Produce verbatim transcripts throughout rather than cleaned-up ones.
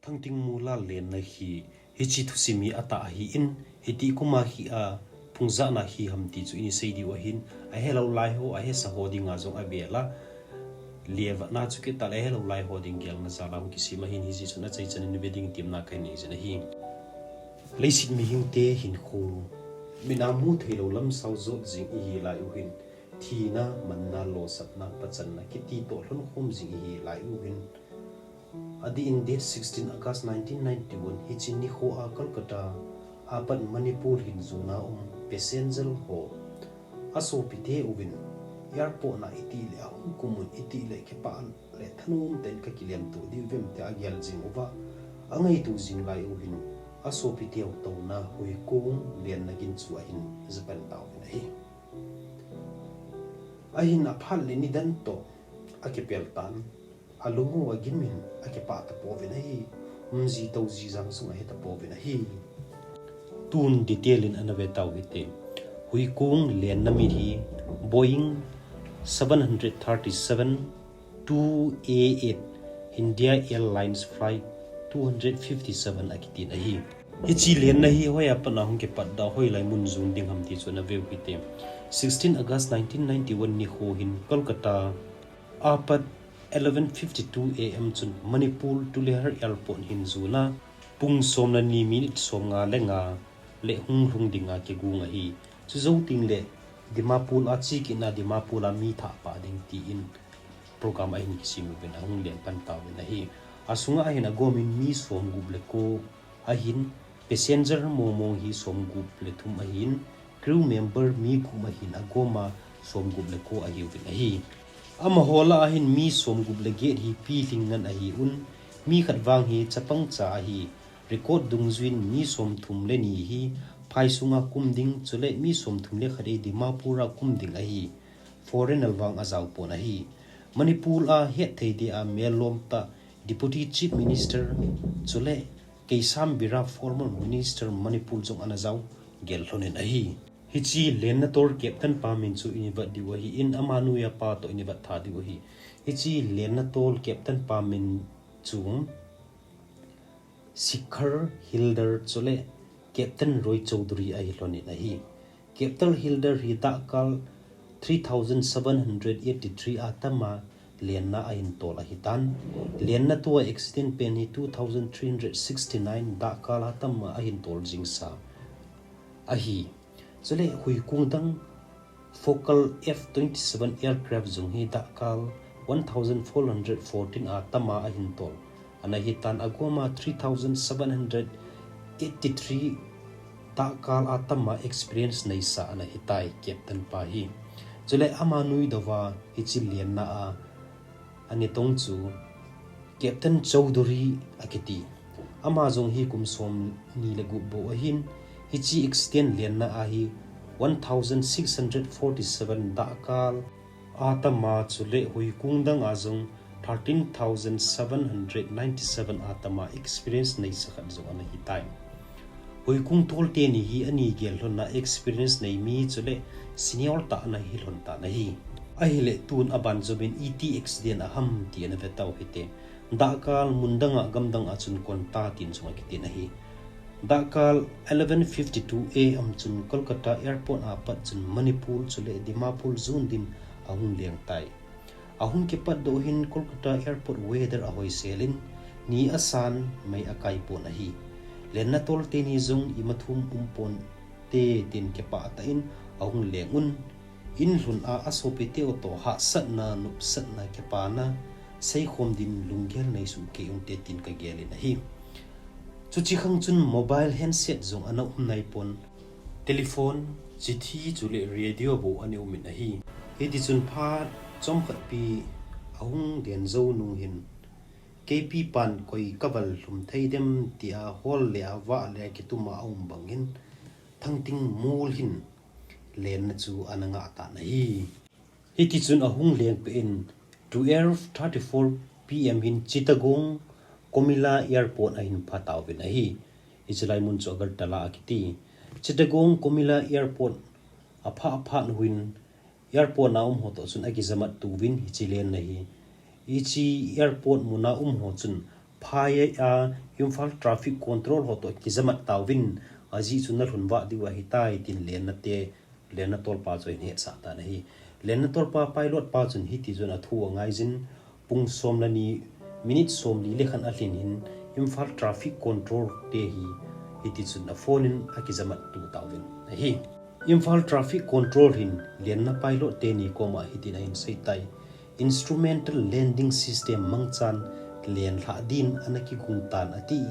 Thangtingmol a lenna hi, hiche thusim hi atah ahin, hiti kum a hi a phungjahna hi ham ti chu ini sei diu ahin, ahelou lai ho, ahesa ho dinga jong avel a, levatna chu kital ahelou lai ho ding gelna jal a hung kisem ahin, hijeh chun achaichan in ve ding temna kahin nei jin ahi. Leiset mihingte hinkho, mit a mu theilou lamsao jot jing ihi lai u hin, thina, manna, losapna, pachanna, kiti toh lhonkhom jing ihi lai u hin, adeh in date sixteen August nineteen ninety-one hiche nikho a Kolkata a pat Manipur hin jona um passenger ho asopite uvin airport na itih le ahung kum un itih le kipah le thanom tah in kakilemtup diu vem tia agel jing uva, angaito jing lai u hin asopite u touna huikong lenna gin chu ahin japan tauvin ahi. Ahin aphat le nidan toh akipel tan, alung u agim in akipah tapouvin ahi, umji touji jang jong ahe tapouvin ahi. Tun detail in ana ve tau hite. Huikong lenna min hi Boeing seven hundred thirty-seven two A eight, India Airlines Flight two hundred fifty-seven akitin ahi. Hiche lenna hi hoiya pat a hung kipat da, hoilai mun jon ding ham ti chu ana veu hite. Sixteen August nineteen ninety-one nikho hin Kolkata a pat eleven fifty-two A M chun Manipur Tulihar Airport hin jona pung som le ni minute som nga le nga le hung lhung dinga kigong ahi. Chujou teng le Dimapur a che kit na Dimapur a mi thah pah ding tin program ahin kisem uvin ahung len pan tauvin ahi. Asunga ahin agom in mi som gup le ko ahin, passenger mong mong hi som gup le thum ahin, crew member mi gup ahin, agom a som gup le ko ahiuvin ahi. Amaho lah a hin mi som gup le get hi pilhing ngen ahi un, mi khat vang hi chapang cha ahi. Record dungjuiyin mi som thum le ni hi phai sunga kum ding, chule mi som thum le khat hi Dimapur a kum ding ahi. Foreigner vang ajao pon ahi. Manipur a hetthei dia mel lom tah Deputy Chief Minister chule Keisham Bira, former Minister Manipur jong ana jao gel lhonin ahi. Hiche lenna tol captain pa min chu ini vet diu ahin, ama noiya pa toh ini vet tha diu ahi. Hiche lenna tol captain pa min chu Shikhar Hildar chule Captain Roy Chowdhury ahi lhonin ahi. Captain Hildar hi dahkal three thousand seven hundred eighty-three a tama lenna ahin tol ahitan. Lenna tua accident pen hi two thousand three hundred sixty-nine dahkal a tama ahin tol jingsa ahi. Chule huikong dang Fokker F twenty-seven aircraft jong hi dahkal one thousand four hundred fourteen a tama ahin tol ana hitan, agom a three thousand seven hundred eighty-three dahkal a tama experience neisa ana hitai captain pa hi. Chule ama noi dova hiche lenna a ana tong chu Captain Chowdhury akiti. Ama jong hi kum som ni le gup bou ahin, hiche accident lenna a hi one thousand six hundred forty-seven dahkal a tama chule huikong dang a jong thirteen thousand seven hundred ninety-seven a tama experience neisa khat jong ana hitai. Huikong tol teni hi ani gel lhonna experience nei mi chule senior tah ana hi lhon tan ahi. Ahile tun aban jomin iti accident aham ti ana ve tau hite. Dahkal mun danga gam danga chun kon ta tin jong akitin ahi. Dahkal eleven fifty-two A M chun Kolkata airport a pat chun Manipur chule Dimapur jon din ahung leng tai. Ahung kipatdoh hin Kolkata airport weather ahoiselin, ni asan mei akai pon ahi. Lenna tol teni jong ima thum um ponte tin kipah tah in ahung leng un, in lhun a asopite u toh hahsatna, nopsatna, kipana seikhom din lunggel nei soh kei unte tin kagelin ahi. Chuche khang chun mobile handset jong ana um nai pon, telephone, chithi chule radio bou ana umin ahi. Hitichun phat chomkhat pi ahung den jou nung hin, keipi pan koi kaval lhum thei dem tia hol le avah le kituma aum bangin Thangtingmol hin lenna chu ana ngah tan ahi. Hitichun ahung lengpeh in twelve thirty-four P M hin Chittagong Comilla Airport ahin phatauvin ahi. Hiche lai mun chu Agartala akiti. Chittagong Comilla Airport aphah aphat uvin airport na um ho toh chun akijamat tuvin hiche lenna hi. Hiche airport muna um ho chun Phai a Imphal Traffic Control ho toh kijamat tauvin, ajeh chu nalhun vah diu ahitai tin lenna te, lenna tolpa chu ahin hetsah tan ahi. Lenna tolpa pilot pa chun hiti chun athu angaijin, pung som le ni minute som li le khat alhin hin Imphal Traffic Control te hi hiti chun aphone in akijamat tu tauvin ahi. Imphal Traffic Control hin lenna pilot teni koma hitin ahin seitai. Instrumental Landing System mangchan lenlhah din ana kigong tan ati.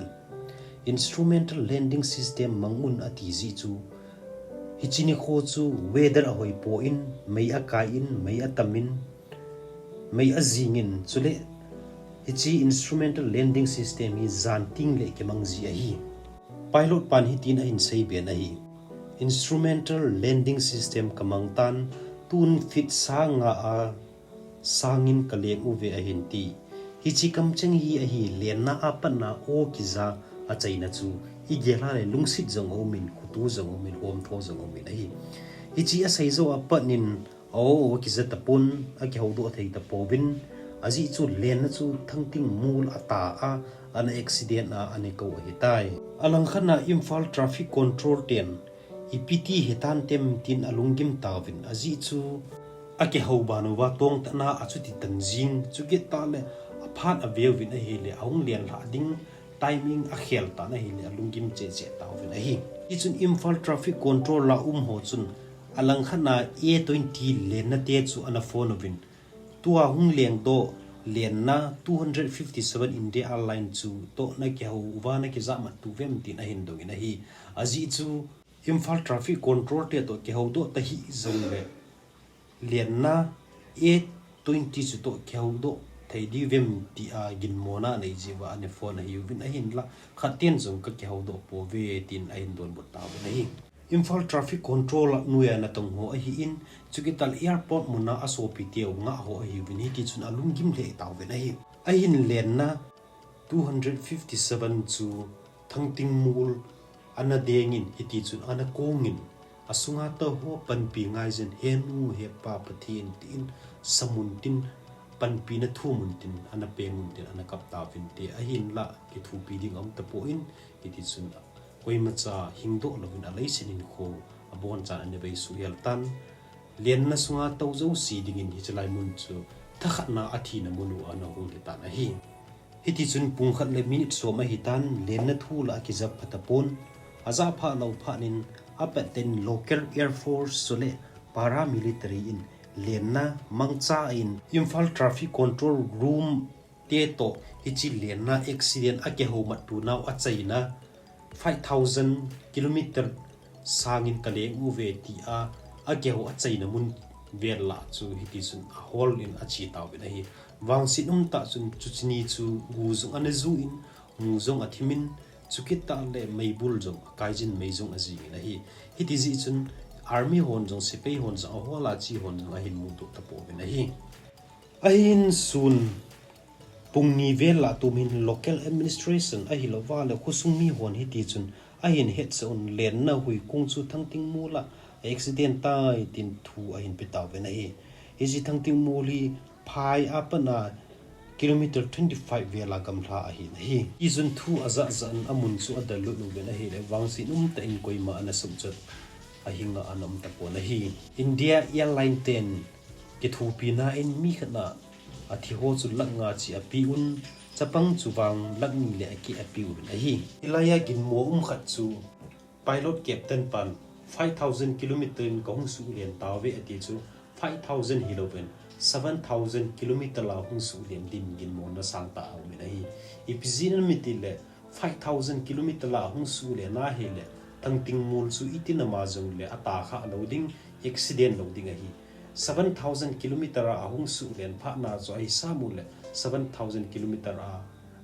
Instrumental Landing System mang un ati jeh chu, hiche nikho chu weather ahoipon, mei akai in, mei atam in, mei ajing in, chule hiche Instrumental Landing System hi jan teng le kimang ji ahi. Pilot pan hitin ahin seiben ahi. Instrumental Landing System kamang tan, tun feet sang nga a sangin kaleng uve ahin ti. Hiche kamcheng hi ahi, lenna a patna aw kija achaina chu igel a le lungset jong aumin, khoto jong aumin, homtho jong aumin ahi. Hiche asei jou a pat in aw akija tapon, akihoudoh thei tapouvin, ajeh chu lenna chu thangting mol a ta a, ana accident a ana kou ahitai. Alangkhat a Imphal Traffic Control ten ipi ti hitan tem tin alunggim tauvin, ajeh chu akihou ban uva tongtah a achuti tan jing, chukit tah le aphat aveuvin ahile ahung lenlhah ding timing akhel tan ahile alunggim cheh cheh tauvin ahi. Hichun Imphal Traffic Control a um ho chun alangkhat a A twenty lenna te chu ana phone uvin, tua hung lengdoh lenna two hundred fifty-seven India Airline chu toh nakihou uva nakijamat uvem tin ahin dongin ahi. Ajeh chu Imphal Traffic Control te toh kihoudoh tahih jongle lenna A twenty chu toh kihoudoh thei diuvem tia ginmona anei jeh uva ana phone ahiuvin, ahinla khat ten jong kakihoudoh pouve tin ahin donbut tauvin ahi. Imphal Traffic Control a noiya natong ho ahin, chukit tah le airport mun a asopi teu ngah ho ahiuvin, hiti chun alunggim lheh tauvin ahi. Ahin lenna two hundred fifty-seven chu thangting mol ana dengin, hiti chun ana kongin, asunga tou ho panpi ngaijin, he nu he pa Pathen tin, samun tin, panpina thumun tin, ana peng un tin, ana kap tauvin te, ahinla kithopi ding aum tapon, hiti chun koimacha hingdoh louvin aleiset hinkho abonchan ana beisuh hel tan. Lenna sunga tou jouse dingin hiche lai mun chu thakhatna athina mun u ana hung hitan ahi. Hiti chun pung khat le minute som ahitan, lenna thu la akijap phatapon. Ajah phah lou phat in apat ten local Air Force chule paramilitary in lenna mangcha in Imphal Traffic Control Room te toh hiche lenna accident akihoumat tunau achaina five thousand kilometer sangin kaleng uve tia akihou achaina mun vel lah chu hiti chun ahol in ache tauvin ahi. Vangset umtah chun chuche ni chu gu jong ana ju in, mu jong athimin, chukit tah le meibul jong akaijin, mei jong ajingin ahi. Hiti jeh chun army hon jong, sepai hon jong, ahol a che hon jong ahin mudoh tapouvin ahi. Ahin sun pung ni vel lah tum hin local administration ahilouva le khosung mi hon hiti chun ahin hetsah un, lenna huikong chu thangting mol a accident tai tin thu ahin pe tauvin ahi. Hiche thangting mol hi phai a pat a kilometer twenty-five vel a gamla ahin ahi. Hichun thu ajah jah in amun chu adallut uvin ahile, vangset umtah in koima ana sumchat ahinga ana um tapon ahi. India Airline ten kithopina in mi khat a athi ho chu lakh nga cheh apeuvin, chapang chu vang lakh ni le akeh apeuvin ahi. Hilaiya ginmo um khat chu pilot captain pan five thousand kilometer in kahung suhlen tauve ati chu, five thousand hilouvin seven thousand kilometer a hung suhlen din ginmona sangtah aumin ahi. Ipi jeh inem itile, five thousand kilometer a hung suhlen ahile, thangting mol chu itin ama jongle atah kha lou ding, accident lou ding ahi. Seven thousand kilometer a ahung suhlen phatna chu ahisap uleh, seven thousand kilometer a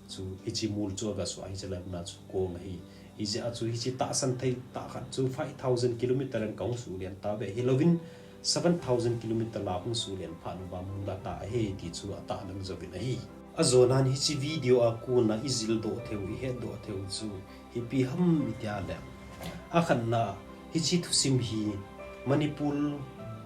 chu hiche mol chu aga suh a hiche lai muna chu kong ahi. Hijeh a chu hiche tahsan thei tah khat chu five thousand kilometer in kahung suhlen tauve hilouvin, seven thousand kilometer a hung suhlen phat uva mol atah ahi ti chu atahlang jouvin ahi. Ajonan hiche video a kona ijildoh theiu, ihetdoh theiu chu ipi ham itia le, akhatna, hiche thusim hi Manipur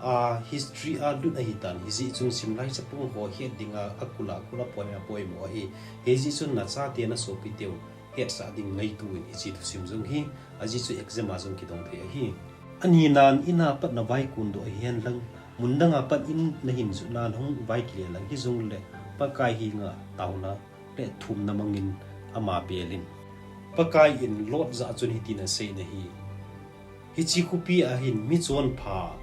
A history a lut ahitan, hijeh chun simlai chapang ho het dinga akul a akul a poimo ahi. Hijeh chun nachate nasopiteu hetsah ding ngaito in hiche thusim jong hi, ajeh chu exam a jong kidong thei ahi. Aninan in a pat navai kondoh ahihen lang, mun dang a pat in nahin jotna nahung vai kile lang hijongle, Pakai henga taona le thumna mangin ama belin. Pakai in Lot jah chun hitin asei ahi. Hiche khopi a hin michonpha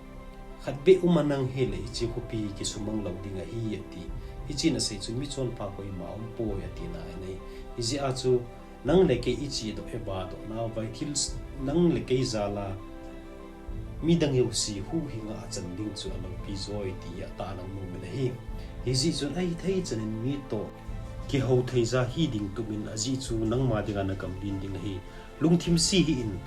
khat beh um a nang hile hiche khopi kisumang lou ding ahi ati. Hichea asei chun michonpha koima umpoi atina ahi. Hijeh a chu nang le kei ichedoh ibadoh nau vai thil nang le kei jal a midang jouse huhhing a achan ding chu aloupi joi ti atahlang nom in ahi. Hijeh chun ahithei chan in mitoh kihou thei ja hiding tup in, ajeh chu nangma dinga nagam len ding ahi. Lungthim se hih in,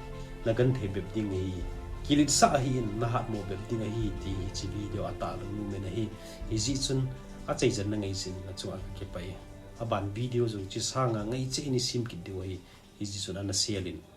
nagenthei bep ding ahi. Kiletsah hih in, nahatmo bep ding ahi ti hiche video a tahlang nom in ahi. Hijeh chun achai chan nangai jeh in nachunga kakipah e. Aban video jong hiche sanga ngaicheh in isem kit diu ahi. Hijeh chun ana share in.